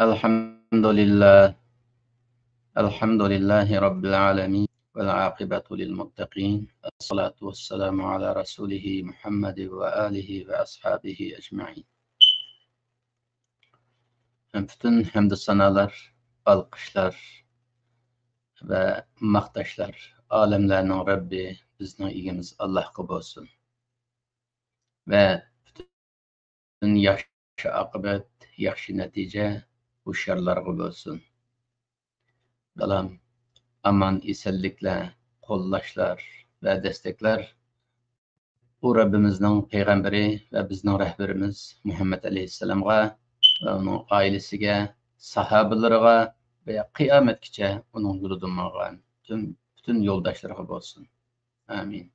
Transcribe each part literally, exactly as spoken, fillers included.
الحمد لله. الحمد لله رب العالمين. والعاقبة للمتقين. الصلاة والسلام على رسوله محمد وآله وأصحابه أجمعين. پۈتۈن ھەمدۇ سانالار، ئالقىشلار ۋە ماختاشلار ئالەملەرنىڭ رەببى، بىزنىڭ ئىگىمىز ئاللاھقا بولسۇن. ۋە پۈتۈن ياخشى ئاقىۋەت، ياخشى نەتىجە ھوشيارلارغا بولسۇن. بالام، ئامان ئېسەنلىكلەر، قوللاشلار ۋە دەستەكلەر ئۇ رەببىمىزنىڭ پەيغەمبىرى ۋە بىزنىڭ رەھبىرىمىز مۇھەممەد ئەلەيھىسسالامغا ۋە ئۇنىڭ ئائىلىسىگە، ساھابىلىرىغا ۋە قىيامەتكىچە ئۇنىڭ يولىدا ماڭغان پۈتۈن، پۈتۈن يولداشلىرىغا بولسۇن. ئامىن.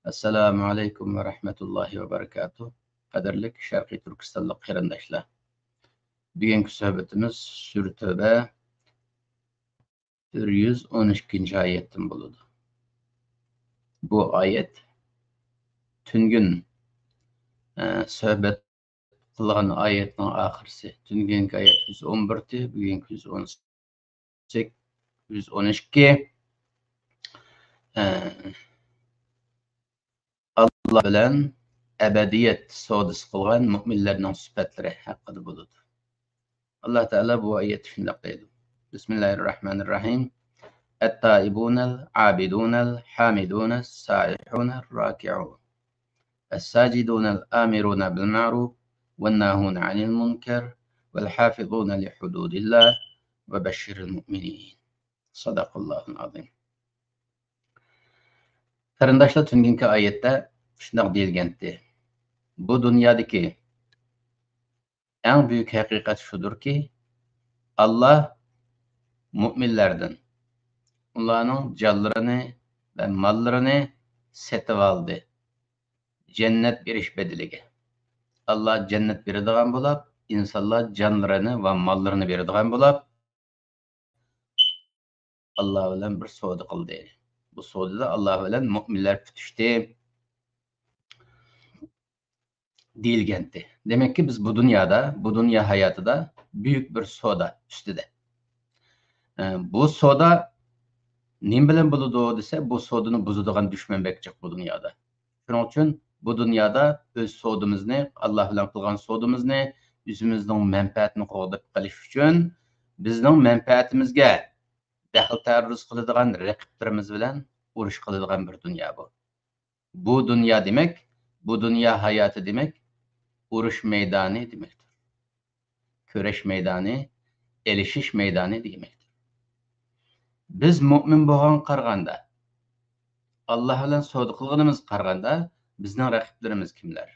ئەسسالامۇ ئەلەيكۇم ۋە رەھمەتۇللاھى ۋە بەرىكاتۇھ. قەدىرلىك شەرقىي تۈركىستانلىق قېرىنداشلار، بۈگۈنكى سۆھبىتىمىز سۈرە تەۋبە بىر يۈز ئون ئىككىنچى ئايەتتىن بولىدۇ. بۇ ئايەت تۈنگۈن، ئە، سۆھبەت قىلغان ئايەتنىڭ ئاخىرسى. تۈنگۈنكى ئايەت يۈز ئون بىر ئىدى، بۈگۈنكى يۈز ئون سەككىز، يۈز ئون ئىككى. ئە، ئاللا بىلەن ئەبەدىيەت سودىسى قىلغان مۆمىنلەرنىڭ سۈپەتلىرى ھەققىدە بولىدۇ. ئاللا تائالا بۇ ئايەتتە شۇنداق دەيدۇ. بىسمىللاھىررەھمانىررەھىم. التائبون العابدون الحامدون السائحون الراكعون الساجدون الآمرون بالمعروف والناهون عن المنكر والحافظون لحدود الله وبشر المؤمنين. صدق الله العظيم. قېرىنداشلار، تۈنگۈنكى ئايەتتە شۇنداق دېيىلگەنتى. بۇ دۇنيادىكى ئەڭ بۈيۈك ھەقىقەت شۇدۇركى، ئاللا مۆمىنلەردىن ئۇلارنىڭ جانلىرىنى ۋە ماللىرىنى سېتىۋالدى، جەننەت بېرىش بەدىلىگە. ئاللا جەننەت بېرىدىغان بولۇپ، ئىنسانلار جانلىرىنى ۋە ماللىرىنى بېرىدىغان بولۇپ، ئاللا بىلەن بىر سودا قىلدى. بۇ سودىدا ئاللا بىلەن مۆمىنلەر پۈتۈشتى دېيىلگەنتى. دېمەككى، بىز بۇ دۇنيادا، بۇ دۇنيا ھاياتىدا بۈيۈك بىر سودا ئۈستىدە. ئە، بۇ سودا نېمە بىلەن بولىدۇ دېسە، بۇ سودىنى بۇزىدىغان دۈشمەن بەك جىق بۇ دۇنيادا. شۇنىڭ ئۈچۈن بۇ دۇنيادا ئۆز سودىمىزنى، ئاللا بىلەن قىلغان سودىمىزنى، ئۆزىمىزنىڭ مەنپەئەتىنى قوغداپ قېلىش ئۈچۈن بىزنىڭ مەنپەئەتىمىزگە دەخلى تەرۇز قىلىدىغان رەقىبلىرىمىز بىلەن ئۇرۇش قىلىدىغان بىر دۇنيا بۇ. بۇ دۇنيا دېمەك، بۇ دۇنيا ھاياتى دېمەك، ئۇرۇش مەيدانى دېمەكتۇر. كۈرەش مەيدانى، ئېلىشىش مەيدانى دېمەكتۇر. بىز مۆمىن بولغانغا قارىغاندا، ئاللا بىلەن سودا قىلغىنىمىزغا قارىغاندا، بىزنىڭ رەقىبلىرىمىز كىملەر؟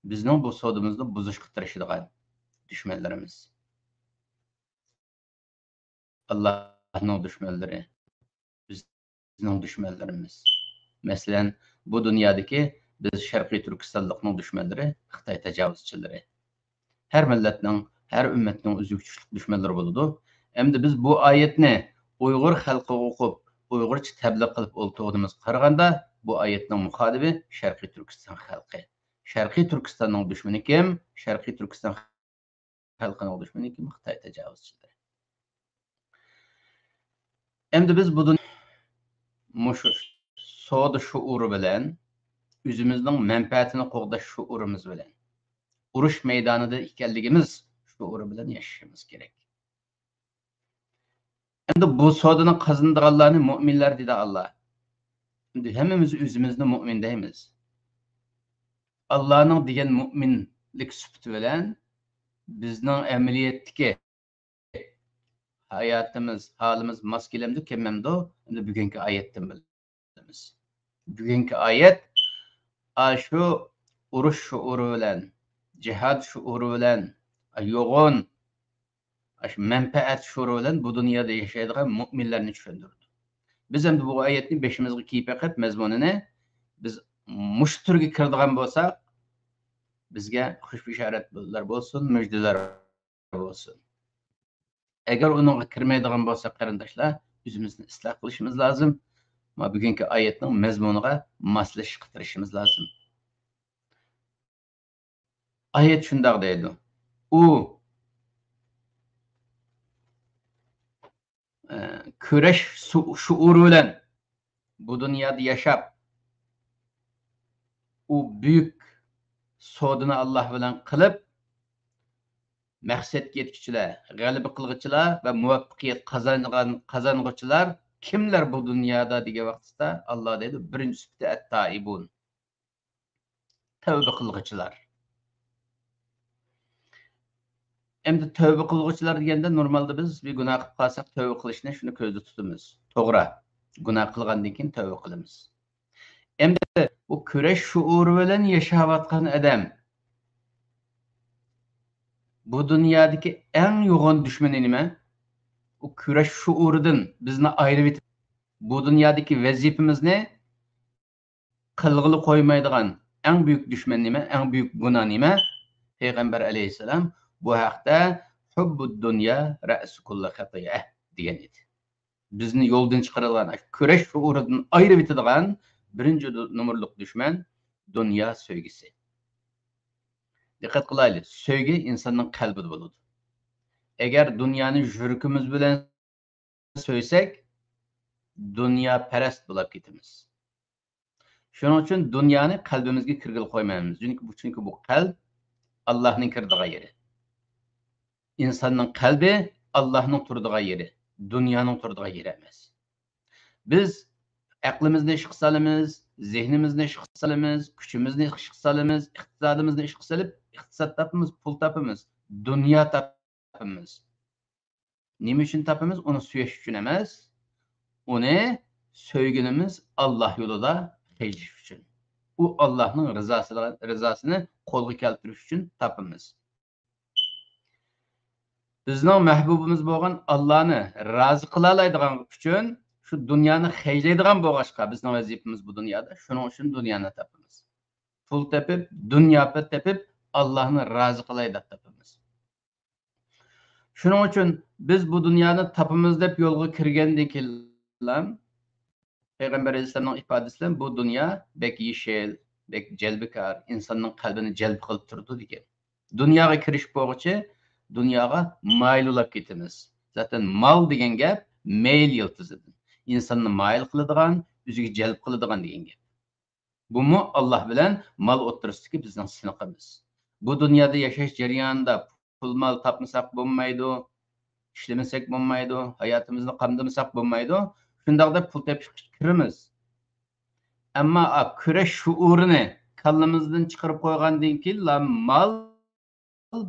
بىزنىڭ بۇ سودىمىزنى بۇزۇشقا تىرىشىدىغان دۈشمەنلىرىمىز. ئاللاھنىڭ دۈشمەنلىرى، بىزنىڭ دۈشمەنلىرىمىز. مەسىلەن، بۇ دۇنيادىكى بىز شەرقىي تۈركىستانلىقنىڭ دۈشمەنلىرى خىتاي تاجاۋۇزچىلىرى. ھەر مىللەتنىڭ، ھەر ئۈممەتنىڭ ئۆزىگە كۈچلۈك دۈشمەنلىرى بولىدۇ. ئەمدى بىز بۇ ئايەتنى ئۇيغۇر خەلقىگە ئوقۇپ، ئۇيغۇرچە تەبلىغ قىلىپ ئولتۇرغىنىمىزغا قارىغاندا، بۇ ئايەتنىڭ مۇخالىپى شەرقىي تۈركىستان خەلقى. شەرقىي تۈركىستاننىڭ دۈشمىنى كىم؟ شەرقىي تۈركىستان خەلقىنىڭ دۈشمىنى كىم؟ خىتاي تاجاۋۇزچىلىرى. ئەمدى بىز بۇ دۇن-، مۇشۇ سودا شوئۇرى بىلەن، ئۆزىمىزنىڭ مەنپەئەتىنى قوغداش شوئۇرىمىز بىلەن، ئۇرۇش مەيدانىدا ئىكەنلىكىمىز شوئۇرى بىلەن ياشىشىمىز كېرەك. ئەمدى بۇ سودىنى قازىنىدىغانلارنى مۆمىنلەر دېدى ئاللا. ئەمدى ھەممىمىز ئۆزىمىزنى مۆمىن دەيمىز. ئاللانىڭ دېگەن مۆمىنلىك سۈپىتى بىلەن بىزنىڭ ئەمەلىيەتتىكى ھاياتىمىز، ھالىمىز ماس كېلەمدۇ، كەلمەمدۇ؟ ئەمدى بۈگۈنكى ئايەتتىن بىلىمىز. بۈگۈنكى ئايەت ئاشۇ ئۇرۇش شوئۇرى بىلەن، جىھاد شوئۇرى بىلەن، يوغان ئاشۇ مەنپەئەت شوئۇرى بىلەن بۇ دۇنيادا ياشايدىغان مۆمىنلەرنى چۈشەندۈرىدۇ. بىز ئەمدى بۇ ئايەتنى بېشىمىزغا كىيىپ بېقىپ، مەزمۇنىنى، بىز مۇشۇ تۈرگە كىرىدىغان بولساق، بىزگە خۇش بېشارەتلەر بولسۇن، مۈجدىلەر بولسۇن. ئەگەر ئۇنىڭغا كىرمەيدىغان بولساق، قېرىنداشلار، ئۆزىمىزنى ئىسلاھ قىلىشىمىز لازىم. ما بۈگۈنكى ئايەتنىڭ مەزمۇنىغا ماسلىشىشقا تىرىشىشىمىز لازىم. ئايەت شۇنداق دەيدۇ. ئۇ ئە، كۈرەش سۇ-، شۇئۇرى بىلەن بۇ دۇنيادا ياشاپ، ئۇ بۈيۈك سودىنى ئاللاھ بىلەن قىلىپ، مەقسەتكە يەتكۈچىلەر، غەلىبە قىلغۇچىلار ۋە مۇۋەپپەقىيەت قازانغان، قازانغۇچىلار كىملەر بۇ دۇنيادا دېگەن ۋاقتىدا، ئاللاھ دەيدۇ، بىرىنچى سۈپىتى ئەتتائىبۇن. تەۋبە قىلغۇچىلار. ئەمدى تەۋبە قىلغۇچىلار دېگەندە، نورمالدا بىز بىر گۇناھ قىلىپ قالساق، تەۋبە قىلىشنى شۇنى كۆزدە تۇتىمىز. توغرا. گۇناھ قىلغاندىن كېيىن تەۋبە قىلىمىز. ئەمدى بۇ كۈرەش شۇئۇرى بىلەن ياشاۋاتقان ئادەم، بۇ دۇنيادىكى ئەڭ يوغان دۈشمىنى نېمە؟ ئۇ كۈرەش شۇئۇرىدىن بىزنى ئايرىۋېتىپ، بۇ دۇنيادىكى ۋەزىپىمىزنى قىلغىلى قويمايدىغان ئەڭ بۈيۈك دۈشمەن نېمە؟ ئەڭ بۈيۈك گۇناھ نېمە؟ پەيغەمبەر ئەلەيھىسسالام بۇ ھەقتە «ھۇببۇد دۇنيا رەئسۇ كۇللى خەتىيئە» دېگەن ئىدى. بىزنى يولدىن چىقىرىدىغان، كۈرەش شۇئۇرىدىن ئايرىۋېتىدىغان بىرىنچى دۇ-، نومۇرلۇق دۈشمەن دۇنيا سۆيگۈسى. دىققەت قىلايلى، سۆيگۈ ئىنساننىڭ قەلبىدە بولىدۇ. ئەگەر دۇنيانى يۈرىكىمىز بىلەن سۆيسەك، دۇنياپەرەس بولاپ كېتىمىز. شۇنىڭ ئۈچۈن دۇنيانى قەلبىمىزگە كىرگىلى قويمايمىز. چۈنكى بۇ، چۈنكى بۇ قەلب ئاللاھنىڭ كىرىدىغان يېرى. ئىنساننىڭ قەلبى ئاللاھنىڭ تۇرىدىغان يېرى، دۇنيانىڭ تۇرىدىغان يېرى ئەمەس. بىز ئەقلىمىزنى ئىشقا سالىمىز، زېھنىمىزنى ئىشقا سالىمىز، كۈچىمىزنى ئىشقا سالىمىز، ئىقتىسادىمىزنى ئىشقا سېلىپ، ئىقتىساد تاپىمىز، پۇل تاپىمىز، دۇنيا تاپىمىز. نېمە ئۈچۈن تاپىمىز؟ ئۇنى سۆيۈش ئۈچۈن ئەمەس، ئۇنى سۆيگىنىمىز ئاللاھ يولىدا خەجلەش ئۈچۈن. ئۇ ئاللاھنىڭ رىزاسىنى، رىزاسىنى قولغا كەلتۈرۈش ئۈچۈن تاپىمىز. بىزنىڭ مەھبۇبىمىز بولغان ئاللانى رازى قىلالايدىغان ئۈچۈن شۇ دۇنيانى خەجلەيدىغان بولغاچقا، بىزنىڭ ۋەزىپىمىز بۇ دۇنيادا، شۇنىڭ ئۈچۈن دۇنيانى تاپىمىز. پۇل تېپىپ، دۇنيا تېپىپ، ئاللانى رازى قىلاي دەپ تاپىمىز. شۇنىڭ ئۈچۈن بىز بۇ دۇنيانى تاپىمىز دەپ يولغا كىرگەندىن كېيىنلا، پەيغەمبەر ئەلەيھىسسالامنىڭ ئىپادىسى بىلەن بۇ دۇنيا بەك يېشىل، بەك جەلپكار، ئىنساننىڭ قەلبىنى جەلپ قىلىپ تۇرىدۇ دېگەن. دۇنياغا كىرىشىپ بولغۇچە دۇنياغا مايىل بولاپ كېتىمىز. زاتەن مال دېگەن گەپ مەيىل يىلتىزىدىن. ئىنساننى مايىل قىلىدىغان، ئۆزىگە جەلپ قىلىدىغان دېگەن گەپ. بۇمۇ ئاللاھ بىلەن مال ئوتتۇرىسىدىكى بىزنىڭ سىنىقىمىز. بۇ دۇنيادا ياشاش جەريانىدا پۇل مال تاپمىساق بولمايدۇ، ئىشلىمىسەك بولمايدۇ، ھاياتىمىزنى قامدىمىساق بولمايدۇ. شۇنداق دەپ پۇل تېپىشقا كىرىمىز. ئەمما ئا، كۈرەش شۇئۇرىنى كاللىمىزدىن چىقىرىپ قويغاندىن كېيىنلا مال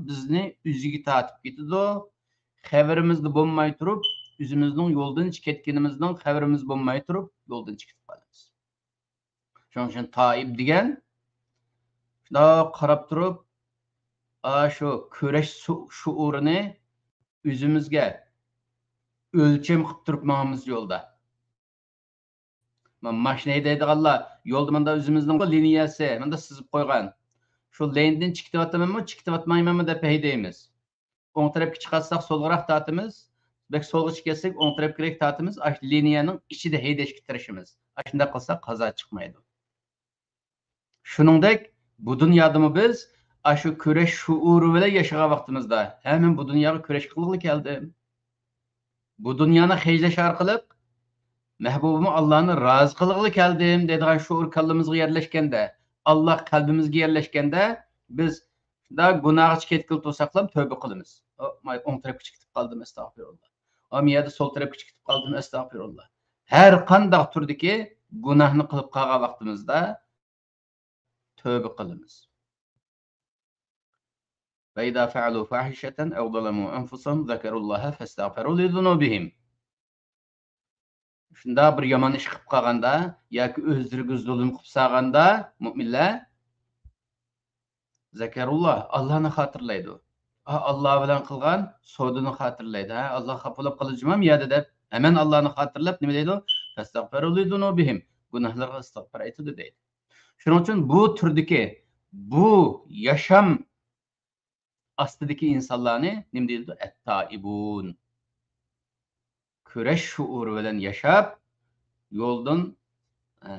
بىزنى ئۆزىگە تارتىپ كېتىدۇ. خەۋىرىمىزدە بولماي تۇرۇپ، ئۆزىمىزنىڭ يولدىن چىقىپ كەتكىنىمىزنىڭ خەۋىرىمىز بولماي تۇرۇپ، يولدىن چىقىپ قالىمىز. شۇنىڭ ئۈچۈن تائىب دېگەن شۇنداق قاراپ تۇرۇپ، ئاشۇ كۈرەش سۇ-، شۇئۇرىنى ئۆزىمىزگە ئۆلچەم قىلىپ تۇرۇپ ماڭىمىز يولدا. ما-، ماشىنا ھەيدەيدىغانلار يولدا ماندا ئۆزىمىزنىڭ لىنىيەسى ماندا سىزىپ قويغان. شۇ لەيندىن چىقىۋاتىمەنمۇ، چىقىۋاتمايمەنمۇ دەپ ھەيدەيمىز. ئوڭ تەرەپكە چىقارساق سولغىراق تارتىمىز، بەك سولغا كەتسەك ئوڭ تەرەپكىرەك تارتىمىز، ئاشۇ لىنىيەنىڭ ئىچىدە ھەيدەشكە تىرىشىمىز. ئاشۇنداق قىلساق قازا چىقمايدۇ. شۇنىڭدەك بۇ دۇنيادىمۇ بىز ئاشۇ كۈرەش شۇئۇرى بىلەن ياشىغان ۋاقتىمىزدا، ھە، مەن بۇ دۇنياغا كۈرەش قىلغىلى كەلدىم. بۇ دۇنيانى خەجلەش ئارقىلىق مەھبۇبۇم ئاللانى رازى قىلغىلى كەلدىم دەيدىغان شۇئۇر كاللىمىزغا يەرلەشكەندە، ئاللا قەلبىمىزگە يەرلەشكەندە، بىز شۇنداق گۇناھقا كەتكىلى تۇرساقلام تۆبە قىلىمىز. ئو، ماي، ئوڭ تەرەپكە چىقىپ قالدىم، ئەستەغپىرۇللا. ئا، مەيەردە سول تەرەپكە چىقىپ قالدىم، ئەستەغپىرۇللا. ھەر قانداق تۈردىكى گۇناھنى قىلىپ قالغان ۋاقتىمىزدا تۆبە قىلىمىز. وَإِذَا فَعَلُوا فَاحِشَةً أَوْ ظَلَمُوا أَنْفُسَهُمْ ذَكَرُوا اللَّهَ فَاسْتَغْفَرُوا لِذُنُوبِهِمْ. شۇنداق بىر يامان ئىش قىلىپ قالغاندا ياكى ئۆزلىرىگە زۇلۇم قىلىپ سالغاندا مۇئمىنلەر، زەكەرۇللا، ئاللانى خاتىرىلەيدۇ. ئا، ئاللا بىلەن قىلغان سودىنى خاتىرىلەيدۇ. ھە، ئاللا خاپا بولۇپ قالىدۇ جۇمۇ يەردە دەپ، ھەمەن ئاللانى خاتىرىلەپ نېمە دەيدۇ؟ فەستەغفىرۇ لىزۇنۇبىھىم. گۇناھلىرىغا ئىستىغپار ئېيتىدۇ دەيدۇ. شۇنىڭ ئۈچۈن بۇ تۈردىكى، بۇ ياشام ئاستىدىكى ئىنسانلارنى نېمە دېيىلىدۇ؟ ئەتتائىبۇن. كۈرەش شۇئۇرى بىلەن ياشاپ، يولدىن، ئە،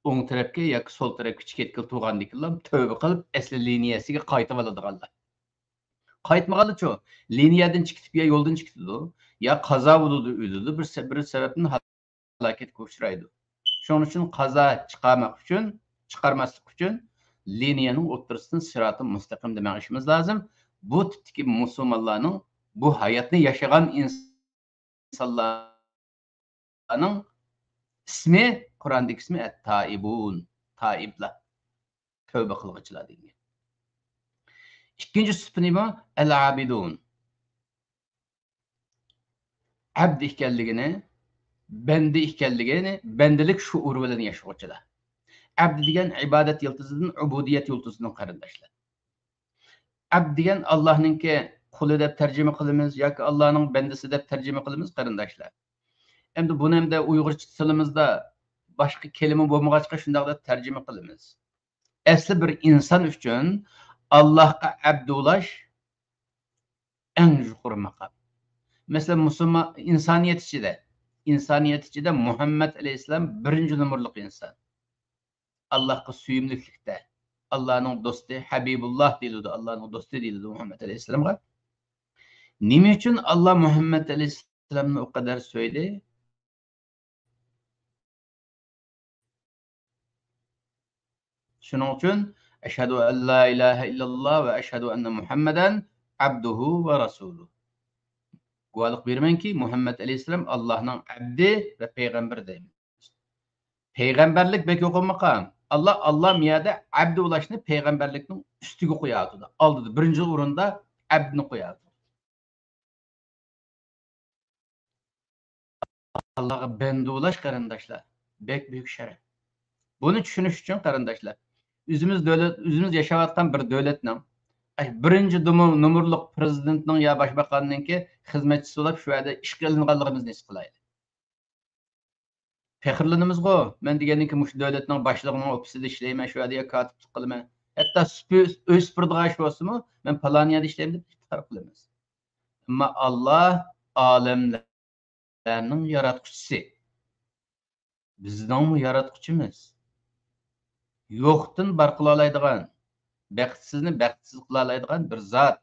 ئوڭ تەرەپكە ياكى سول تەرەپكە چىقىپ كەتكىلى تۇرغاندىكىنلا تۆبە قىلىپ، ئەسلى لىنىيەسىگە قايتىۋالىدىغانلار. قايتمىغانلىچۇ؟ لىنىيەدىن چىقىپ يا يولدىن چىقىدۇ، يا قازا بولىدۇ، ئۆلىدۇ، بىر سە-، بىر سەۋەبتىن ھالاكەتكە ئۇچرايدۇ. شۇنىڭ ئۈچۈن قازا چىقارماق ئۈچۈن، چىقارماسلىق ئۈچۈن لىنىيەنىڭ ئوتتۇرىسىدىن سىراتىل مۇستەقىمدە مېڭىشىمىز لازىم. بۇ تىپتىكى مۇسۇلمانلارنىڭ، بۇ ھاياتنى ياشىغان ئىنسانلارنىڭ ئىسمى، قۇراندىكى ئىسمى ئەت-تائىبۇن، تائىبلار، تەۋبە قىلغۇچىلار دېگەن. ئىككىنچى سۈپىتى نېمە؟ ئەل-ئابىدۇن. ئەبد ئىكەنلىكىنى، بەندە ئىكەنلىكىنى، بەندىلىك شۇئۇرى بىلەن ياشىغۇچىلار. ئەبد دېگەن ئىبادەت يىلتىزىدىن، ئۇبۇدىيەت يىلتىزىدىن، قېرىنداشلار. ئەبد دېگەن ئاللانىڭكى قۇلى دەپ تەرجىمە قىلىمىز ياكى ئاللانىڭ بەندىسى دەپ تەرجىمە قىلىمىز، قېرىنداشلار. ئەمدى بۇنى ئەمدى ئۇيغۇرچە تىلىمىزدا باشقا كەلىمە بولمىغاچقا شۇنداق دەپ تەرجىمە قىلىمىز. ئەسلى بىر ئىنسان ئۈچۈن ئاللاھقا ئەبد بولاش ئەڭ يۇقىرى ماقام. مەسىلەن، مۇسۇلمان ئىنسانىيەت ئىچىدە، ئىنسانىيەت ئىچىدە مۇھەممەد ئەلەيھىسسالام بىرىنچى نومۇرلۇق ئىنسان. ئاللاھقا سۆيۈملۈكلۈكتە، ئاللانىڭ دوستى، ھەبىبۇللاھ دېيىلىدۇ، ئاللانىڭ دوستى دېيىلىدۇ مۇھەممەد ئەلەيھىسسالامغا. نېمە ئۈچۈن ئاللا مۇھەممەد ئەلەيھىسسالامنى ئۇ قەدەر سۆيدى؟ شۇنىڭ ئۈچۈن، ئەشھەدۇ ئەللا ئىلاھە ئىللاللا ۋە ئەشھەدۇ ئەننە مۇھەممەدەن ئەبدۇھۇ ۋە رەسۇلۇھ. گۇۋاھلىق بېرىمەنكى، مۇھەممەد ئەلەيھىسسالام ئاللاھنىڭ ئەبدى ۋە پەيغەمبىرى دەيمىز. پەيغەمبەرلىك بەك يۇقىرى ماقام. ئاللا، ئاللا مۇ يەردە ئەبدى بولۇشنى پەيغەمبەرلىكنىڭ ئۈستىگە قويۇۋاتىدۇ. ئالدىدا، بىرىنچى ئورۇندا ئەبدىنى قويۇۋاتىدۇ. ئاللاغا بەندە بولاش، قېرىنداشلار، بەك بۈيۈك شەرەپ. بۇنى چۈشىنىش ئۈچۈن، قېرىنداشلار، ئۆزىمىز دۆلەت، ئۆزىمىز ياشاۋاتقان بىر دۆلەتنىڭ، ئەي، بىرىنچى دومۇ-، نومۇرلۇق پىرېزىدېنتنىڭ يا باشباقاننىڭكى خىزمەتچىسى بولاپ شۇ يەردە ئىشقا ئېلىنغانلىقىمىزنى ھېس قىلايلى. پەخىرلىنىمىزغۇ؟ مەن دېگەندىن كېيىن مۇشۇ دۆلەتنىڭ باشلىقىنىڭ ئوفىسىدا ئىشلەيمەن، شۇ يەردە يا كاتىپلىق قىلىمەن. ھەتتا سۈپۈ-، ئۆي سۈپۈرىدىغان ئىش بولسىمۇ، مەن پالان يەردە ئىشلەيمەن دەپ ئىپتىخار قىلىمىز. ئەمما ئاللا ئالەملەرنىڭ ياراتقۇچىسى. بىزنىڭمۇ ياراتقۇچىمىز. يوقتىن بار قىلالايدىغان، بەختسىزنى بەختسىز قىلالايدىغان بىر زات.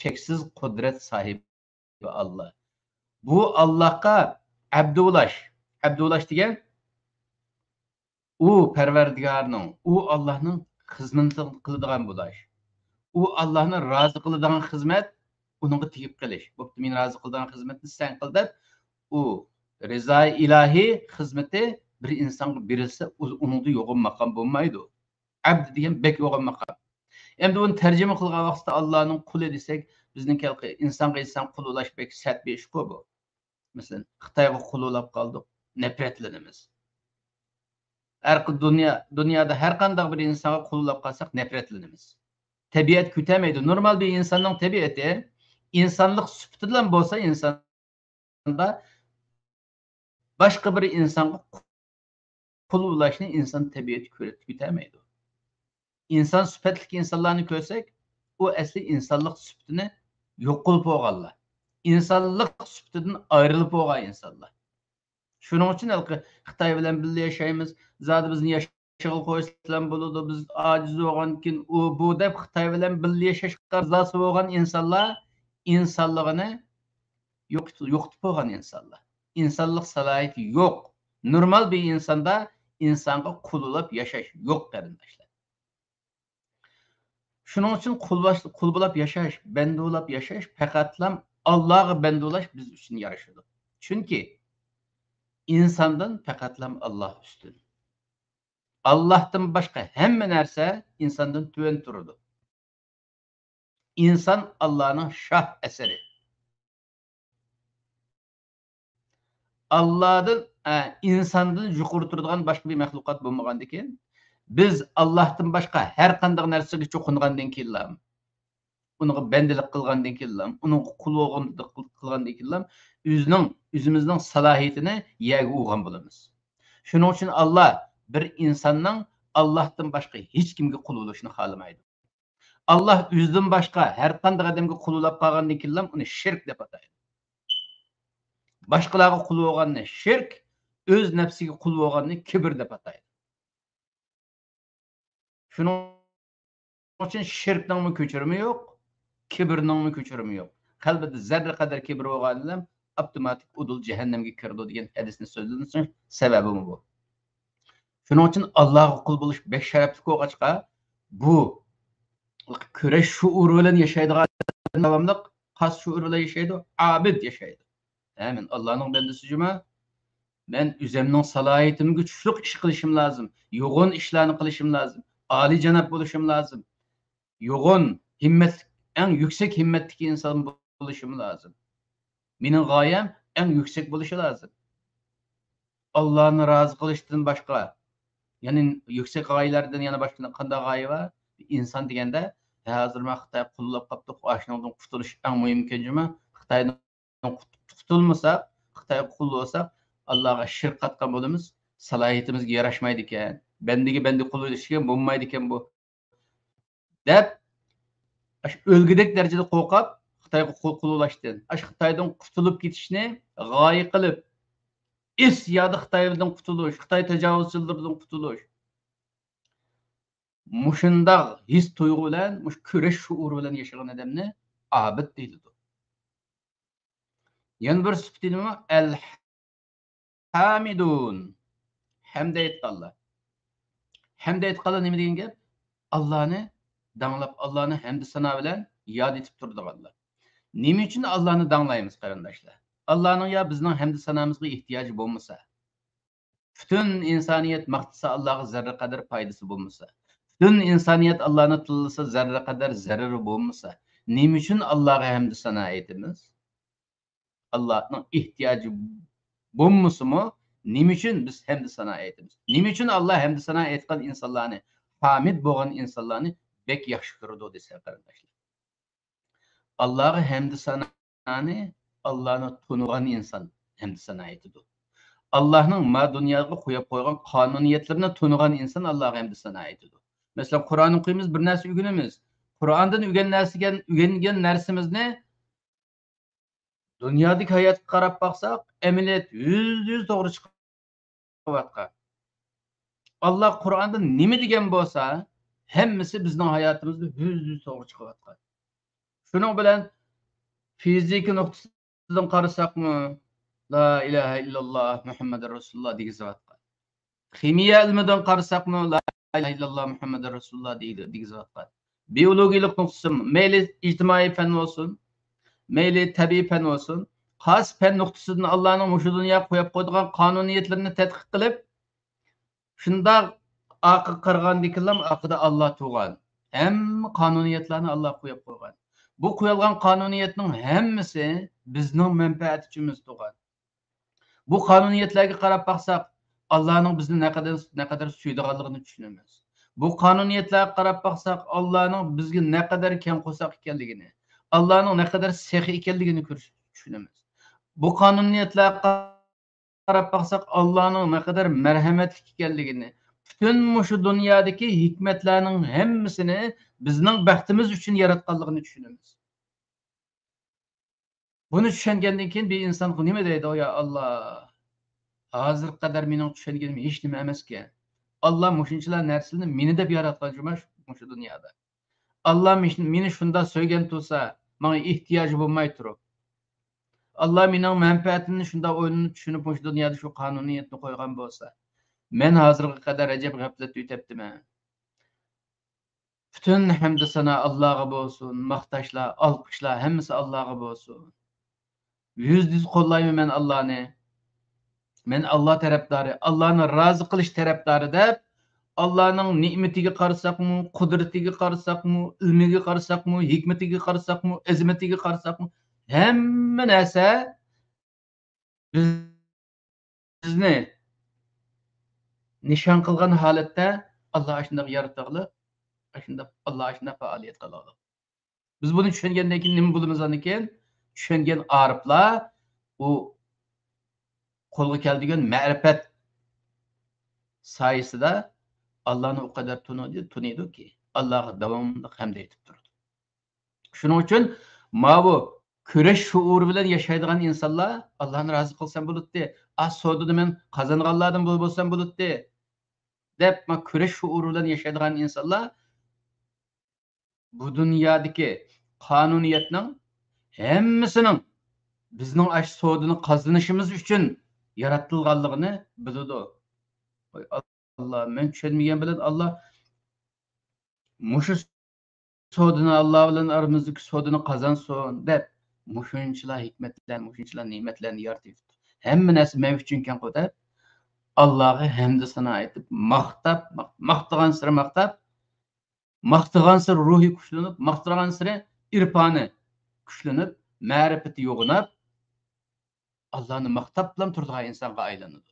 چەكسىز قۇدرەت ساھىبى ئاللا. بۇ ئاللاغا ئەبدى بولاش. ئەبدى بولاش دېگەن ئۇ پەرۋەردىگارنىڭ، ئۇ ئاللاھنىڭ خىزمىتىنى قىلىدىغان بولاش. ئۇ ئاللاھنى رازى قىلىدىغان خىزمەت، ئۇنىڭغا تېگىپ قېلىش. بوپتۇ، مېنى رازى قىلىدىغان خىزمەتنى سەن قىل دەپ، ئۇ رىزائى ئىلاھىي خىزمىتى بىر ئىنسانغا بېرىلسە، ئۇ، ئۇنىڭدا يوغان ماقام بولمايدۇ. ئەبد دېگەن بەك يوغان ماقام. ئەمدى بۇنى تەرجىمە قىلغان ۋاقىتتا ئاللانىڭ قۇلى دېسەك، بىزنىڭكى ھېلىقى ئىنسانغا ئىنسان قۇل بولاش بەك سەت بىر ئىشقۇ بۇ. مەسىلەن، خىتايغا قۇل بولاپ قالدۇق، نەپرەتلىنىمىز. ھەر خىل دۇنيا، دۇنيادا ھەر قانداق بىر ئىنسانغا قۇل بولاپ قالساق، نەپرەتلىنىمىز. تەبىئەت كۆتەرمەيدۇ. نورمال بىر ئىنساننىڭ تەبىئىتى، ئىنسانلىق سۈپىتىلا بولسا، ئىنساندا باشقا بىر ئىنسانغا قۇل بولۇشنى ئىنسان تەبىئىتى كۆرۈپ كېتەلمەيدۇ. ئىنسان سۈپەتلىك ئىنسانلارنى كۆرسەك، ئۇ ئەسلى ئىنسانلىق سۈپىتىنى يوقىلىپ بولغانلار. ئىنسانلىق سۈپىتىدىن ئايرىلىپ بولغان ئىنسانلار. شۇنىڭ ئۈچۈن ھېلىقى خىتاي بىلەن بىللە ياشايمىز، زادى بىزنى ياشىغىلى قويسىلا بولىدۇ، بىز ئاجىز بولغاندىكىن ئۇ، بۇ دەپ خىتاي بىلەن بىللە ياشاشقا رازى بولغان ئىنسانلار ئىنسانلىقىنى يوقىتىپ، يوقىتىپ بولغان ئىنسانلار. ئىنسانلىق سالاھىيىتى يوق. نورمال بىر ئىنساندا ئىنسانغا قۇل بولاپ ياشاش يوق، قېرىنداشلار. شۇنىڭ ئۈچۈن قۇل باش-، قۇل بولاپ ياشاش، بەندە بولاپ ياشاش، پەقەتلا ئاللاغا بەندە بولاش بىز ئۈچۈن يارىشىدۇ. چۈنكى ئىنساندىن پەقەتلا ئاللا ئۈستۈن. ئاللاھتىن باشقا ھەممە نەرسە ئىنساندىن تۆۋەن تۇرىدۇ. ئىنسان ئاللانىڭ شاھ ئەسىرى. ئاللادىن، ئە، ئىنساندىن يۇقىرى تۇرىدىغان باشقا بىر مەخلۇقات بولمىغاندىكىن، بىز ئاللاھتىن باشقا ھەر قانداق نەرسىگە چوقۇنغاندىن كېيىنلا، ئۇنىڭغا بەندىلىك قىلغاندىن كېيىنلا، ئۇنىڭغا قۇل بولغاندەك قىل-، قىلغاندىن كېيىنلا، ئۆزىنىڭ، ئۆزىمىزنىڭ سالاھىيىتىنى يەرگە ئۇرغان بولىمىز. شۇنىڭ ئۈچۈن ئاللا بىر ئىنساننىڭ ئاللاھتىن باشقا ھېچكىمگە قۇل بولۇشىنى خالىمايدۇ. ئاللا ئۆزىدىن باشقا ھەر قانداق ئادەمگە قۇل بولاپ قالغاندىن كېيىنلا ئۇنى شىرك دەپ ئاتايدۇ. باشقىلارغا قۇل بولغاننى شىرك، ئۆز نەپسىگە قۇل بولغاننى كىبىر دەپ ئاتايدۇ. شۇنىڭ ئۈچۈن شىركنىڭمۇ كۆچۈرۈمى يوق، كىبىرنىڭمۇ كۆچۈرۈمى يوق. قەلبىدە زەررە قەدەر كىبىر بولغان ئادەم ئاپتوماتىك ئۇدۇل جەھەننەمگە كىرىدۇ دېگەن ھەدىسنى سۆزلىنىشنىڭ سەۋەبىمۇ بۇ. شۇنىڭ ئۈچۈن ئاللاغا قۇل بولۇش بەك شەرەپلىك بولغاچقا، بۇ كۈرەش شۇئۇرى بىلەن ياشايدىغان، داۋاملىق قايسى شۇئۇر بىلەن ياشايدۇ؟ ئابىد ياشايدۇ. ھە، مەن ئاللانىڭ بەندىسى جۇما. مەن ئۆزۈمنىڭ سالاھىيىتىمگە چۈشلۈك ئىش قىلىشىم لازىم. يوغان ئىشلارنى قىلىشىم لازىم. ئالىيجاناب بولۇشۇم لازىم. يوغان ھىممەتلىك، ئەڭ يۈكسەك ھىممەتتىكى ئىنسان بولۇشۇم لازىم. مېنىڭ غايەم ئەڭ يۈكسەك بولۇشى لازىم. ئاللانى رازى قىلىشتىن باشقا، يەنى يۈكسەك غايىلەردىن يەنە باشقا قانداق غايە بار؟ ئىنسان دېگەندە، ھە، ھازىر مانا خىتاي قۇللاپ قاپتۇ، ئاشۇنىڭدىن قۇتۇلۇش ئەڭ مۇھىم ئىكەن جۇما. خىتايدىن قۇت-، قۇتۇلمىساق، خىتايغا قۇل بولساق، ئاللاغا شىرك قاتقان بولىمىز، سالاھىيىتىمىزگە ياراشمايدىكەن، بەندىگە بەندە قۇل بولۇش دېگەن بولمايدىكەن بۇ، دەپ، ئاشۇ ئۆلگۈدەك دەرىجىدە قورقۇپ، خىتايغا قۇل، قۇل بولۇشتىن، ئاشۇ خىتايدىن قۇتۇلۇپ كېتىشنى غايە قىلىپ، ئىس يادا خىتايدىن قۇتۇلۇش، خىتاي تاجاۋۇزچىلىرىدىن قۇتۇلۇش. مۇشۇنداق ھېس تۇيغۇ بىلەن، مۇشۇ كۈرەش شۇئۇرى بىلەن ياشىغان ئادەمنى ئابىد دېيىلىدۇ. يەنە بىر سۈپىتى نېمە؟ ئەل ھامىدۇن. ھەمدە ئېيتقانلار. ھەمدە ئېيتقانلار نېمە دېگەن گەپ؟ ئاللانى داڭلاپ، ئاللانى ھەمدە سانا بىلەن ياد ئېتىپ تۇرىدىغانلار. نېمە ئۈچۈن ئاللانى داڭلايمىز، قېرىنداشلار؟ ئاللانىڭ يا بىزنىڭ ھەمدە سانامىزغا ئېھتىياجى بولمىسا، پۈتۈن ئىنسانىيەت ماختىسا، ئاللاغا زەررە قەدەر پايدىسى بولمىسا، پۈتۈن ئىنسانىيەت ئاللانى تىللىسا، زەررە قەدەر زەرىرى بولمىسا، نېمە ئۈچۈن ئاللاغا ھەمدۇ سانا ئېيتىمىز؟ ئاللانىڭ ئېھتىياجى بولمىسىمۇ، نېمە ئۈچۈن بىز ھەمدۇ سانا ئېيتىمىز؟ نېمە ئۈچۈن ئاللا ھەمدۇ سانا ئېيتقان ئىنسانلارنى، ھامىد بولغان ئىنسانلارنى بەك ياخشى كۆرىدۇ دېسە، قېرىنداشلار. ئاللاغا ھەمدۇ سانانى ئاللانى تونۇغان ئىنسان ھەمدۇ سانا ئېيتىدۇ. ئاللانىڭ ما دۇنياغا قويۇپ قويغان قانۇنىيەتلىرىنى تونۇغان ئىنسان ئاللاغا ھەمدۇ سانا ئېيتىدۇ. مەسىلەن، قۇرئان ئوقۇيمىز، بىر نەرسە ئۆگىنىمىز. قۇرئاندىن ئۆگەن نەرسىگە، ئۆگەنگەن نەرسىمىزنى دۇنيادىكى ھاياتقا قاراپ باقساق، ئەمەلىيەت يۈزدە يۈز توغرا چىقىۋاتقان. ئاللا قۇرئاندا نېمە دېگەن بولسا، ھەممىسى بىزنىڭ ھاياتىمىزدا يۈزدە يۈز توغرا چىقىۋاتقان. شۇنىڭ بىلەن فىزىكا نۇقتىسىدىن قارىساقمۇ، لا ئىلاھە ئىللاللا مۇھەممەدۇر رەسۇلۇللا دېگۈزۈۋاتقان. خىمىيە ئىلمىدىن قارىساقمۇ، لا ئىلاھە ئىللاللا مۇھەممەدۇر رەسۇلۇللا دېگۈ-، دېگۈزۈۋاتقان. بىئولوگىيىلىق نۇقتىسىدىن، مەيلى ئىجتىمائىي پەن بولسۇن، مەيلى تەبىئىي پەن بولسۇن، قايسى پەن نۇقتىسىدىن ئاللانىڭ مۇشۇ دۇنياغا قويۇپ قويىدىغان قانۇنىيەتلىرىنى تەتقىق قىلىپ، شۇنداق ئارقىغا قارىغاندىكىنلا ئارقىدا ئاللا تۇرغان. ھەممە قانۇنىيەتلەرنى ئاللا قويۇپ قويغان. بۇ قويۇلغان قانۇنىيەتنىڭ ھەممىسى بىزنىڭ مەنپەئەت ئۈچۈن تۇرغان. بۇ قانۇنىيەتلەرگە قاراپ باقساق، ئاللانىڭ بىزنى نەقەدەر، نەقەدەر سۆيىدىغانلىقىنى چۈشىنىمىز. بۇ قانۇنىيەتلەرگە قاراپ باقساق، ئاللانىڭ بىزگە نەقەدەر كەڭ قورساق ئىكەنلىكىنى، ئاللانىڭ نەقەدەر سېخىي ئىكەنلىكىنى كۆرۈش، چۈشىنىمىز. بۇ قانۇنىيەتلەرگە قاراپ باقساق، ئاللانىڭ نەقەدەر مەرھەمەتلىك ئىكەنلىكىنى، پۈتۈن مۇشۇ دۇنيادىكى ھېكمەتلەرنىڭ ھەممىسىنى بىزنىڭ بەختىمىز ئۈچۈن ياراتقانلىقىنى چۈشىنىمىز. بۇنى چۈشەنگەندىن كېيىن بىر ئىنسان نېمە دەيدۇ؟ يا ئاللا، ھازىرغا قەدەر مېنىڭ چۈشەنگىنىم ھېچنېمە ئەمەسكەن. ئاللا مۇشۇنچىلا نەرسىلەرنى مېنى دەپ ياراتقان جۇما مۇشۇ دۇنيادا. ئاللا مېنى، مېنى شۇنداق سۆيگەن تۇرسا، ماڭا ئېھتىياجى بولماي تۇرۇپ، ئاللا مېنىڭ مەنپەئەتىمنى شۇنداق ئويلىنىپ چۈشىنىپ مۇشۇ دۇنيادا شۇ قانۇنىيەتنى قويغان بولسا، مەن ھازىرغا قەدەر ئەجەب غەپلەتتە ئۆتەپتىمەن. پۈتۈن ھەمدۇ سانا ئاللاغا بولسۇن، ماختاشلار، ئالقىشلار ھەممىسى ئاللاغا بولسۇن. يۈزدە يۈز قوللايمەن مەن ئاللانى. مەن ئاللا تەرەپدارى، ئاللانى رازى قىلىش تەرەپدارى دەپ، ئاللانىڭ نېمىتىگە قارىساقمۇ، قۇدرىتىگە قارىساقمۇ، ئىلمىگە قارىساقمۇ، ھېكمىتىگە قارىساقمۇ، ئەزىمىتىگە قارىساقمۇ، ھەممە نەرسە بىزنى نىشان قىلغان ھالەتتە ئاللا ئاشۇنداق يارىتىغلىق، ئاشۇنداق، ئاللا ئاشۇنداق پائالىيەت قىلغلىق. بىز بۇنى چۈشەنگەندىن كېيىن نېمە بولىمىز ئاندىن كېيىن؟ چۈشەنگەن ئارىپلار ئۇ قولغا كەلتۈرگەن مەرىپەت سايىسىدا ئاللانى ئۇ قەدەر تونۇيدۇ، تونۇيدۇكى، ئاللاغا داۋاملىق ھەمدە ئېيتىپ تۇرىدۇ. شۇنىڭ ئۈچۈن ماۋۇ كۈرەش شۇئۇرى بىلەن ياشايدىغان ئىنسانلار، ئاللانى رازى قىلسام بولاتتى، ئا، سودىدا مەن قازانغانلاردىن بول-، بولسام بولاتتى، دەپ، ما، كۈرەش شۇئۇرى بىلەن ياشايدىغان ئىنسانلار بۇ دۇنيادىكى قانۇنىيەتنىڭ ھەممىسىنىڭ بىزنىڭ ئاشۇ سودىنى قازىنىشىمىز ئۈچۈن يارىتىلغانلىقىنى بىلىدۇ. ۋاي ئاللا، مەن چۈشەنمىگەن بىلەن ئاللا مۇشۇ سودىنى، ئاللا بىلەن ئارىمىزدىكى سودىنى قازانسۇن دەپ، مۇشۇنچىلا ھېكمەتلەرنى، مۇشۇنچىلا نېمەتلەرنى يارىتىپتۇ. ھەممە نەرسە مەن ئۈچۈنكەنغۇ دەپ، ئاللاغا ھەمدۇ سانا ئېيتىپ، ماختاپ، ماختىغانسېرى ماختاپ، ماختىغانسېرى روھى كۈچلىنىپ، ماختىغانسېرى ئىرپانى كۈچلىنىپ، مەرىپىتى يوغىناپ، ئاللانى ماختاپلام تۇرىدىغان ئىنسانغا ئايلىنىدۇ.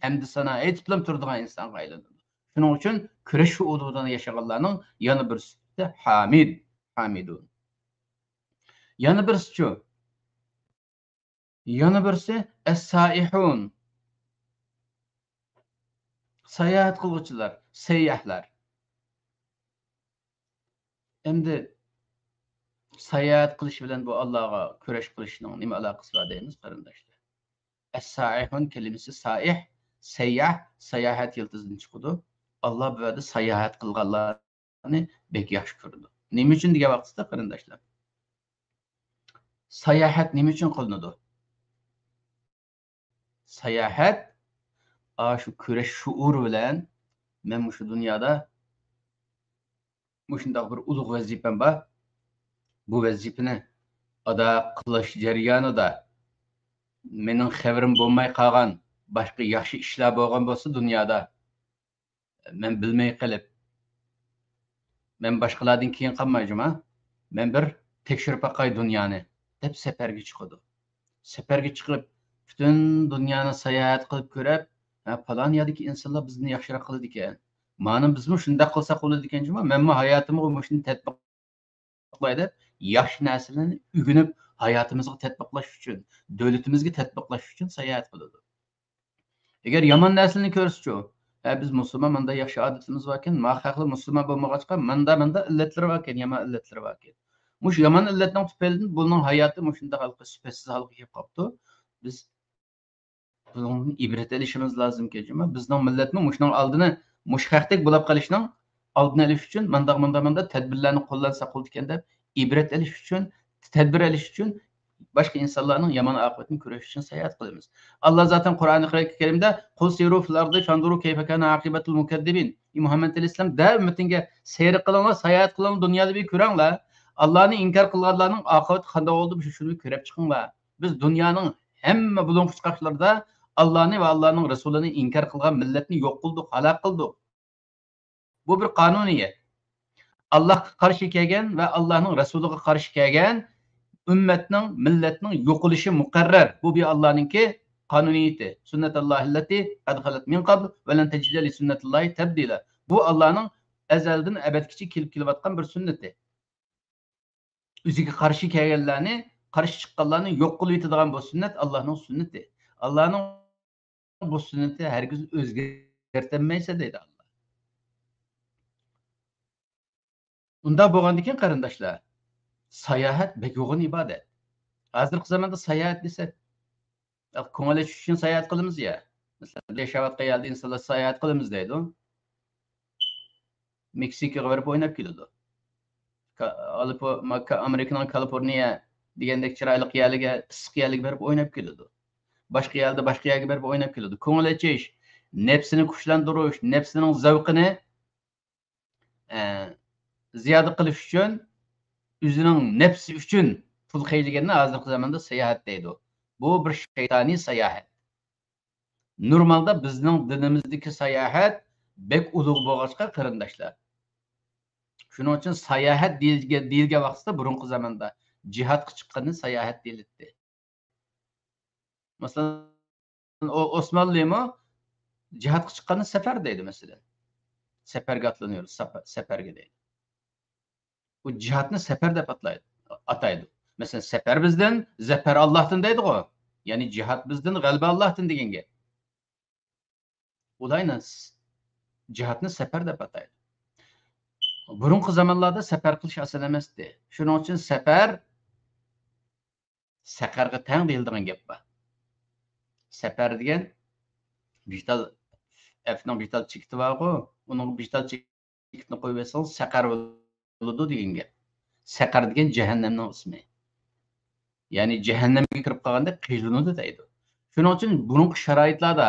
ھەمدۇ سانا ئېيتىپلام تۇرىدىغان ئىنسانغا ئايلىنىدۇ. شۇنىڭ ئۈچۈن كۈرەش شۇئۇرىدا ياشىغانلارنىڭ يەنە بىر سۈپىتى ھامىد، ھامىدۇن. يەنە بىرسىچۇ؟ يەنە بىرسى ئەسسائىھۇن. ساياھەت قىلغۇچىلار، سەيياھلار. ئەمدى ساياھەت قىلىش بىلەن بۇ ئاللاغا كۈرەش قىلىشنىڭ نېمە ئالاقىسى بار دەيمىز، قېرىنداشلار؟ ئەسسائىھۇن كەلىمىسى سائىھ، سەيياھ، ساياھەت يىلتىزىدىن چىقىدۇ. ئاللا بۇ يەردە ساياھەت قىلغانلارنى بەك ياخشى كۆرىدۇ. نېمە ئۈچۈن دېگەن ۋاقتىدا، قېرىنداشلار، ساياھەت نېمە ئۈچۈن قىلىنىدۇ؟ ساياھەت، ئاشۇ كۈرەش شۇئۇرى بىلەن مەن مۇشۇ دۇنيادا مۇشۇنداق بىر ئۇلۇغ ۋەزىپەم بار. بۇ ۋەزىپىنى ئادا قىلىش جەريانىدا مېنىڭ خەۋىرىم بولماي قالغان باشقا ياخشى ئىشلار بولغان بولسا دۇنيادا، مەن بىلمەي قېلىپ، مەن باشقىلاردىن كېيىن قالماي جۇما، مەن بىر تەكشۈرۈپ باقاي دۇنيانى، دەپ سەپەرگە چىقىدۇ. سەپەرگە چىقىپ، پۈتۈن دۇنيانى ساياھەت قىلىپ كۆرۈپ، ھە، پالان يەردىكى ئىنسانلار بىزدىن ياخشىراق قىلىدىكەن. مانا بىزمۇ شۇنداق قىلساق بولىدىكەن جۇما، مەنمۇ ھاياتىمغا مۇشۇنى تەتبىق قىلاي دەپ، ياخشى نەرسىلەرنى ئۆگىنىپ، ھاياتىمىزغا تەتبىقلاش ئۈچۈن، دۆلىتىمىزگە تەتبىقلاش ئۈچۈن ساياھەت قىلىدۇ. ئەگەر يامان نەرسىلەرنى كۆرسىچۇ؟ ھە، بىز مۇسۇلمان، مۇنداق ياخشى ئادىتىمىز باركەن، ما خەقلەر مۇسۇلمان بولمىغاچقا، ماندا، ماندا ئىللەتلىرى باركەن، يامان ئىللەتلىرى باركەن. مۇشۇ يامان ئىللەتنىڭ تۈپەيلىدىن بۇنىڭ ھاياتى مۇشۇنداق ھالقا، سۈپەتسىز ھالقا كېلىپ قاپتۇ. بىز بۇنىڭدىن ئىبرەت ئېلىشىمىز لازىمكەن، جۇما. بىزنىڭ مىللەتمۇ مۇشۇنىڭ ئالدىنى، مۇشۇ خەقتەك بولاپ قېلىشنىڭ ئالدىنى ئېلىش ئۈچۈن مانداق، مانداق، مانداق تەدبىرلەرنى قوللانساق بولىدىكەن دەپ ئىبرەت ئېلىش ئۈچۈن، تەدبىر ئېلىش ئۈچۈن، باشقا ئىنسانلارنىڭ يامان ئاقىۋىتىنى كۆرۈش ئۈچۈن ساياھەت قىلىمىز. ئاللا زاتەن قۇرئانى كەرىمدە، قل سيروا في الأرض فانظروا كيف كان عاقبة المكذبين. ئى مۇھەممەد ئەلەيھىسسالام، دە ئۈممىتىڭگە سەير قىلىڭلار، ساياھەت قىلىڭلار، دۇنيادا بىر كۆرۈڭلار. ئاللانى ئىنكار قىلغانلارنىڭ ئاقىۋىتى قانداق بولدى، شۇنى كۆرۈپ چىقىڭلار. بىز دۇنيانىڭ ھەممە بۇلۇڭ-پۇچقاقلىرىدا ئاللانى ۋە ئاللانىڭ رەسۇلىنى ئىنكار قىلغان مىللەتنى يوق قىلدۇق، ھالاك قىلدۇق. بۇ بىر قانۇنىيەت. ئاللاھقا قارشى كەلگەن ۋە ئاللاھنىڭ رەسۇلىغا قارشى كەلگەن ئۈممەتنىڭ، مىللەتنىڭ يوقىلىشى مۇقەررەر. بۇ بىر ئاللانىڭكى قانۇنىيىتى. سۈننەتۇللاھىللەتى قەد خەلەت مىن قەبل ۋە لەن تەجىدە لىسۈننەتىللاھى تەبدىلە. بۇ ئاللانىڭ ئەزەلدىن ئەبەدكىچە كېلىپ كېلىۋاتقان بىر سۈننىتى. ئۆزىگە قارشى كەلگەنلەرنى، قارشى چىققانلارنى يوق قىلىۋېتىدىغان بۇ سۈننەت ئاللانىڭ سۈننىتى. ئاللانىڭ بۇ سۈننىتى ھەرگىز ئۆزگەرتەلمەيسەن دەيدۇ ئاللا. ئۇنداق بولغاندىكىن قېرىنداشلار، ساياھەت بەك يوغان ئىبادەت. ھازىرقى زاماندا ساياھەت دېسەك، كۆڭۈل ئېچىش ئۈچۈن ساياھەت قىلىمىز يا. مەسىلەن، ياشاۋاتقان يەردە ئىنسانلار ساياھەت قىلىمىز دەيدۇ. مېكسىكىغا بېرىپ ئويناپ كېلىدۇ. كا-، ئالىپو-، ما-، كا-، ئامېرىكىنىڭ كالىفورنىيە دېگەندەك چىرايلىق يەرلىرىگە، ئىسسىق يەرلىرىگە بېرىپ ئويناپ كېلىدۇ. باشقا يەردە، باشقا يەرگە بېرىپ ئويناپ كېلىدۇ. كۆڭۈل ئېچىش، نەپسىنى كۈچلەندۈرۈش، نەپسىنىڭ زەۋقىنى، ئە، زىيادە قىلىش ئۈچۈن، ئۆزىنىڭ نەپسى ئۈچۈن پۇل خەجلىگەننى ھازىرقى زاماندا ساياھەت دەيدۇ. بۇ بىر شەيتانىي ساياھەت. نورمالدا بىزنىڭ دىنىمىزدىكى ساياھەت بەك ئۇلۇغ بولغاچقا، قېرىنداشلار. شۇنىڭ ئۈچۈن ساياھەت دېيىلگەن، دېيىلگەن ۋاقتىدا بۇرۇنقى زاماندا جىھادقا چىققىنى ساياھەت دېيىلەتتى. مەسىلەن، ئو-، ئوسمانلىمۇ جىھادقا چىققاننى سەپەر دەيدۇ، مەسىلەن. سەپەرگە ئاتلىنىۋېرىدۇ، سەپەر، سەپەرگە دەيدۇ. بۇ جىھادنى سەپەر دەپ ئاتلايدۇ، ئاتايدۇ. مەسىلەن، سەپەر بىزدىن، زەپەر ئاللاھتىن دەيدىغۇ. يەنى جىھاد بىزدىن، غەلىبە ئاللاھتىن دېگەن گەپ. ئۇلارنى س-، جىھادنى سەپەر دەپ ئاتايدۇ. بۇرۇنقى زامانلاردا سەپەر قىلىش ئاسان ئەمەستى. شۇنىڭ ئۈچۈن سەپەر سەقەرگە تەڭ دېيىلىدىغان گەپ بار. سەپەر دېگەن بىتال، ئەپنىڭ بىتال چېكىتى بارغۇ، ئۇنىڭ بىتال چېكىتىنى قويۇۋەتسىڭىز سەقەر بولىدۇ دېگەن گەپ. سەقەر دېگەن جەھەننەمنىڭ ئىسمى. يەنى جەھەننەمگە كىرىپ قالغاندا قىينىلىدۇ دەيدۇ. شۇنىڭ ئۈچۈن بۇرۇنقى شارائىتلاردا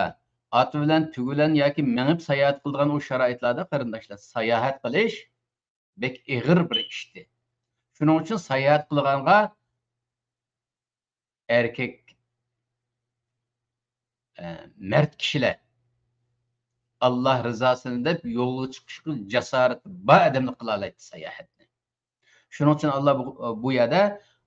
ئات بىلەن، تۇيا بىلەن ياكى مېڭىپ ساياھەت قىلىدىغان ئۇ شارائىتلاردا، قېرىنداشلار، ساياھەت قىلىش بەك ئېغىر بىر ئىشتى. شۇنىڭ ئۈچۈن ساياھەت قىلىدىغانغا ئەركەك، ئە، مەرد كىشىلەر، ئاللا رىزاسىنى دەپ يولغا چىقىشقا جاسارىتى بار ئادەملا قىلالايتتى ساياھەتنى. شۇنىڭ ئۈچۈن ئاللا بۇ، بۇ يەردە،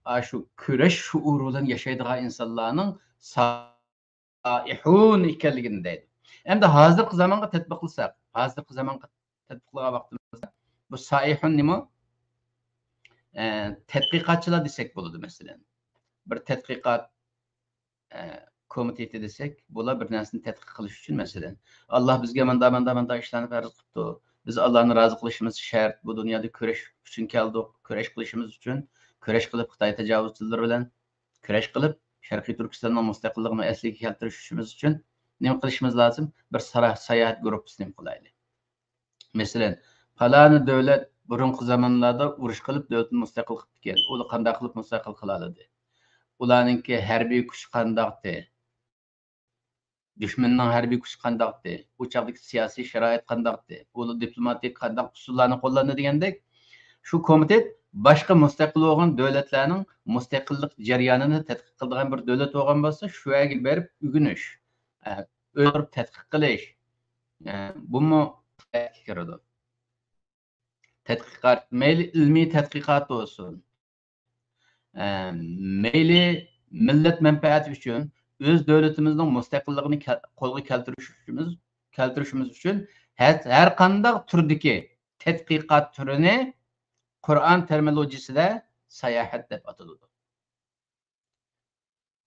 ئا، شۇ كۈرەش شۇئۇرى بىلەن ياشايدىغان ئىنسانلارنىڭ سائىھۇن ئىكەنلىكىنى دەيدۇ. ئەمدى ھازىرقى زامانغا تەتبىقلىساق، ھازىرقى زامانغا تەتبىقلىغان ۋاقتىمىزدا بۇ سائىھۇن نېمە؟ ئە، تەتقىقاتچىلار دېسەك بولىدۇ، مەسىلەن. بىر تەتقىقات، ئە، كومىتېتى دېسەك، بۇلار بىر نەرسىنى تەتقىق قىلىش ئۈچۈن، مەسىلەن، ئاللا بىزگە ماندا، ماندا، ماندا ئىشلارنى پەرز قىپتۇ. بىز ئاللانى رازى قىلىشىمىز شەرت. بۇ دۇنيادا كۈرەش ئۈچۈن كەلدۇق، كۈرەش قىلىشىمىز ئۈچۈن، كۈرەش قىلىپ خىتاي تاجاۋۇزچىلىرى بىلەن كۈرەش قىلىپ، شەرقىي تۈركىستاننىڭ مۇستەقىللىقىنى ئەسلىگە كەلتۈرۈش ئۈچىمىز ئۈچۈن نېمە قىلىشىمىز لازىم؟ بىر سارا-، ساياھەت گۇرۇپپىسىنى قىلايلى. مەسىلەن، پالانى دۆلەت بۇرۇنقى زامانلاردا ئۇرۇش قىلىپ دۆلىتىنى مۇستەقىل قىپتىكەن. ئۇلار قانداق قىلىپ مۇستەقىل قىلالىدى؟ ئۇلارنىڭكى ھەربىي كۈچى قانداقتى؟ دۈشمەننىڭ ھەربىي كۈچى قانداقتى؟ ئۇ چاغدىكى سىياسىي شارائىت قانداقتى؟ ئۇلار دىپلوماتىك قانداق ئۇسۇللارنى قوللاندى دېگەندەك، شۇ كومىتېت باشقا مۇستەقىل بولغان دۆلەتلەرنىڭ مۇستەقىللىق جەريانىنى تەتقىق قىلىدىغان بىر دۆلەت بولغان بولسا، شۇ يەرگە بېرىپ ئۆگىنىش، ئە، ئۆزلىرى تەتقىق قىلىش، ئە، بۇمۇ كىرىدۇ. تەتقىقات، مەيلى ئىلمىي تەتقىقات بولسۇن، ئە، مەيلى مىللەت مەنپەئەتى ئۈچۈن ئۆز دۆلىتىمىزنىڭ مۇستەقىللىقىنى كەل-، قولغا كەلتۈرۈشىمىز، كەلتۈرۈشىمىز ئۈچۈن ھە-، ھەر قانداق تۈردىكى تەتقىقات تۈرىنى قۇرئان تېرمىنولوگىيىسىدە ساياھەت دەپ ئاتىلىدۇ.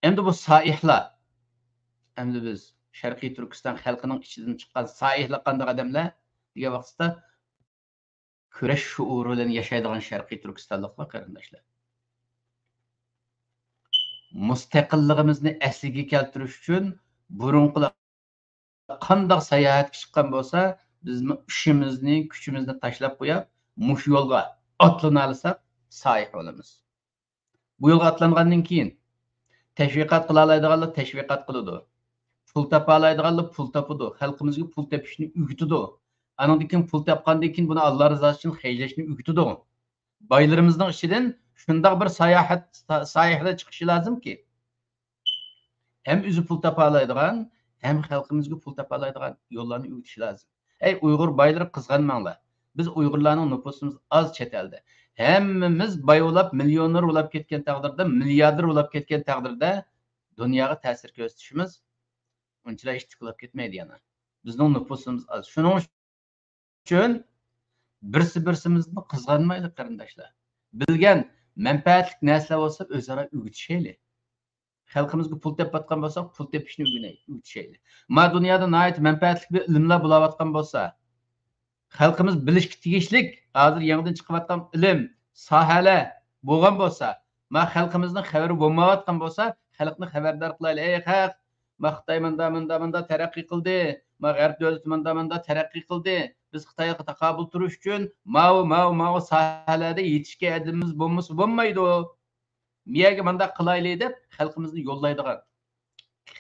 ئەمدى بۇ سائىھلار، ئەمدى بىز شەرقىي تۈركىستان خەلقىنىڭ ئىچىدىن چىققان سائىھلار قانداق ئادەملەر دېگەن ۋاقىتتا، كۈرەش شوئۇرى بىلەن ياشايدىغان شەرقىي تۈركىستانلىقلار، قېرىنداشلار، مۇستەقىللىقىمىزنى ئەسلىگە كەلتۈرۈش ئۈچۈن بۇرۇنقىلار قانداق ساياھەتكە چىققان بولسا، بىزمۇ ئىشىمىزنى، كۈچىمىزنى تاشلاپ قويۇپ، مۇشۇ يولغا ئاتلىنالىساق، ساياھ بولىمىز. بۇ يولغا ئاتلانغاندىن كېيىن، تەشۋىقات قىلالايدىغانلار تەشۋىقات قىلىدۇ. پۇل تاپالايدىغانلار پۇل تاپىدۇ. خەلقىمىزگە پۇل تېپىشنى ئۆگىتىدۇ. ئانىڭدىن كېيىن پۇل تاپقاندىن كېيىن بۇنى ئاللا رىزاسى ئۈچۈن خەجلەشنى ئۆگىتىدۇ. بايلىرىمىزنىڭ ئىچىدىن شۇنداق بىر ساياھەت، سا-، ساياھلار چىقىشى لازىمكى، ھەم ئۆزى پۇل تاپالايدىغان، ھەم خەلقىمىزگە پۇل تاپالايدىغان يوللارنى ئۆگىتىش لازىم. ئەي ئۇيغۇر بايلىرى، قىزغانماڭلار. بىز ئۇيغۇرلارنىڭ نوپۇسىمىز ئاز چەت ئەلدە. ھەممىمىز باي بولاپ، مىليونېر بولاپ كەتكەن تەقدىردە، مىلياردېر بولاپ كەتكەن تەقدىردە دۇنياغا تەسىر كۆرسىتىشىمىز ئۇنچىلا ئىشتىك بولاپ كەتمەيدۇ يەنە. بىزنىڭ نوپۇسىمىز ئاز. شۇنىڭ ئۈچۈن بىرسى بىرسىمىزنى قىزغانمايلى، قېرىنداشلار. بىلگەن مەنپەئەتلىك نەرسىلەر بولسا ئۆزئارا ئۆگىتىشەيلى. خەلقىمىزگە پۇل تېپىۋاتقان بولساق، پۇل تېپىشنى ئۆگىنەي-، ئۆگىتىشەيلى. ما دۇنيادا ناھايىتى مەنپەئەتلىك بىر ئىلىملار بولاۋاتقان بولسا، خەلقىمىز بىلىشكە تېگىشلىك، ھازىر يېڭىدىن چىقىۋاتقان ئىلىم، ساھەلەر بولغان بولسا، ما خەلقىمىزنىڭ خەۋىرى بولمايۋاتقان بولسا، خەلقنى خەۋەردار قىلايلى. ئەي خەق، ما خىتاي ماندا، ماندا، ماندا تەرەققىي قىلدى، ما غەرب دۆلىتى ماندا، ماندا تەرەققىي قىلدى. بىز خىتايغا تاقابىل تۇرۇش ئۈچۈن ماۋۇ، ماۋۇ، ماۋۇ ساھەلەردە يېتىشكەن ئادىمىمىز بولمىسا بولمايدۇ. مىيەگە مانداق قىلايلى دەپ خەلقىمىزنى يوللايدىغان،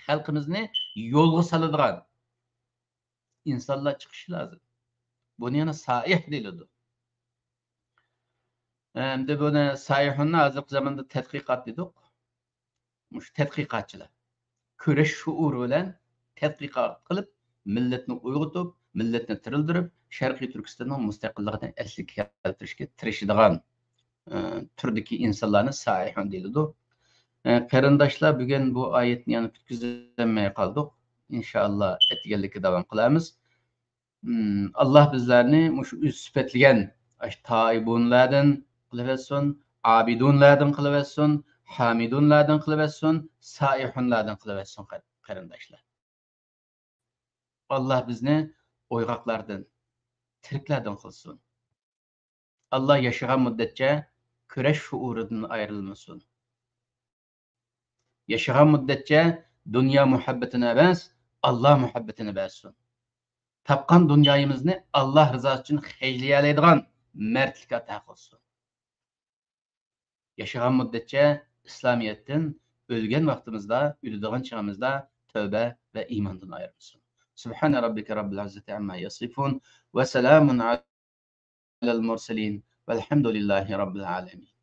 خەلقىمىزنى يولغا سالىدىغان ئىنسانلار چىقىشى لازىم. بۇنى يەنە سائىھ دېيىلىدۇ. ئەمدى بۇنى سائىھۇننى ھازىرقى زاماندا تەتقىقات دېدۇق. مۇشۇ تەتقىقاتچىلار كۈرەش شوئۇرى بىلەن تەتقىقات قىلىپ، مىللەتنى ئويغىتىپ، مىللەتنى تىرىلدۈرۈپ، شەرقىي تۈركىستاننىڭ مۇستەقىللىقىنى ئەسلىگە كەلتۈرۈشكە تىرىشىدىغان، ئە، تۈردىكى ئىنسانلارنى سائىھۇن دېيىلىدۇ. ئە، قېرىنداشلار، بۈگۈن بۇ ئايەتنى يەنە پۈتكۈزەلمەي قالدۇق. ئىنشائاللا، ئەتىگەنلىككە داۋام قىلارمىز. ئىم، ئاللا بىزلەرنى مۇشۇ ئۆزى سۈپەتلىگەن ئاشۇ تائىبۇنلاردىن قىلىۋەتسۇن، ئابىدۇنلاردىن قىلىۋەتسۇن، ھامىدۇنلاردىن قىلىۋەتسۇن، سائىھۇنلاردىن قىلىۋەتسۇن، قېرىنداشلار. ئاللا بىزنى ئويغاقلاردىن، تىرىكلەردىن قىلسۇن. ئاللا ياشىغان مۇددەتچە كۈرەش شوئۇرىدىن ئايرىلمىسۇن. ياشىغان مۇددەتچە دۇنيا مۇھەببىتىنى ئەمەس، ئاللا مۇھەببىتىنى بەرسۇن. تاپقان دۇنيايىمىزنى ئاللا رىزاسى ئۈچۈن خەجلىيەلەيدىغان مەردلىك ئاتا قىلسۇن. ياشىغان مۇددەتچە ئىسلامىيەتتىن، ئۆلگەن ۋاقتىمىزدا، ئۆلىدىغان چېغىمىزدا تەۋبە ۋە ئىماندىن ئايرىمىسۇن. سبحان ربك رب العزة عما يصفون وسلام على المرسلين والحمد لله رب العالمين.